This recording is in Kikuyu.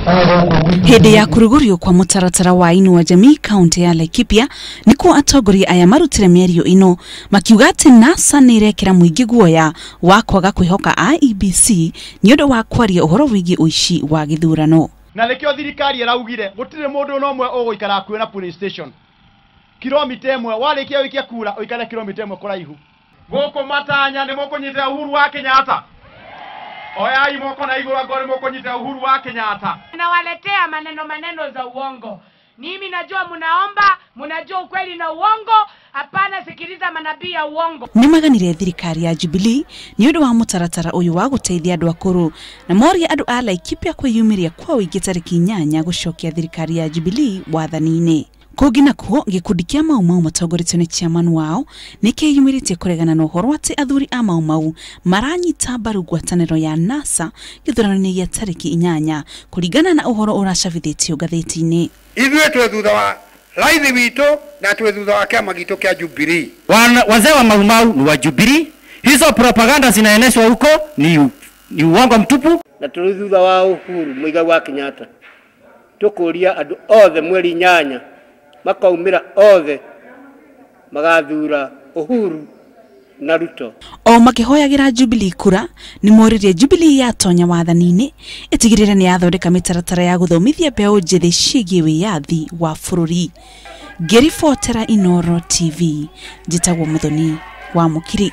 Hĩndĩ ya kũrugũrio kwa mũtaratara wa Inua Jamii kaunti ya Laikipia nĩkuo atongoria aya marutire mĩario ĩno makiuga atĩ NASA nĩ ĩrekĩra mũingĩ guoya wa kwaga kwĩhoka IEBC nĩ ũndũ wa kwaria ũhoro wĩgiĩ ũici wa gĩthurano. Na nĩkĩo thirikari ĩraugire gũtirĩ mũndũ ona ũmwe ũgũikara hakuhĩ na polling station kilomita ĩmwe, warĩkia gũikia kura ũikare kilomita ĩmwe kũraihu. Gũkũ matanya nĩ mũkũnyitĩra Uhuru wa Kenyatta. Oyai moko na igũrũ angorwo nĩ mũkũnyitĩra Uhuru wa Kenyatta. Nawaletea maneno maneno za uongo. Mimi najua munaomba, munajua ukweli na uongo. Hapana, sikiliza manabii ya uongo. Nĩ maganire thirikari ya Jubilee nĩ ũndũ wa mũtaratara ũyũ wa gũteithia andũ akũrũ na moria andũ a Laikipia kwĩyumĩria kwa ũingĩ tarĩki 8 gũcokia thirikari ya Jubilee wathani-inĩ. Kũngĩ nakuo gĩkundi kĩa Mau Mau matongoretio nĩ chairman wao nĩ kĩyumĩrĩtie kũregana na ũhoro atĩ athuri a Mau Mau maranyita mbaru ngwatanĩro ya NASA gĩthurano-inĩ gĩa tarĩki 8 kũringana na ũhoro ũracabithĩtio ngathĩti-inĩ. Ithuĩ twĩ thutha wa raithi witũ na twĩ thutha wa kĩama gitũ kĩa Jubilee. Wazee wa Mau Mau ni wa Jubilee. Hizo propaganda zinaeneshwa huko ni uongo mtupu. Na tũrĩ thutha wa Uhuru Muigai wa Kenyatta. Tũkũria andũ othe mweri 8 makaumĩra othe magathura Uhuru na Ruto. O makĩhoyagĩra Jubilee kura nĩ moririe Jubilee yatonya wathani-inĩ ĩtigĩrĩre nĩ yathondeka mĩtaratara ya gũthomithia mbeũ njĩthĩ ciĩgiĩ wĩyathi wa bũrũri. Ngĩribotera Inooro TV, njĩtagwo Muthoni wa Mũkiri.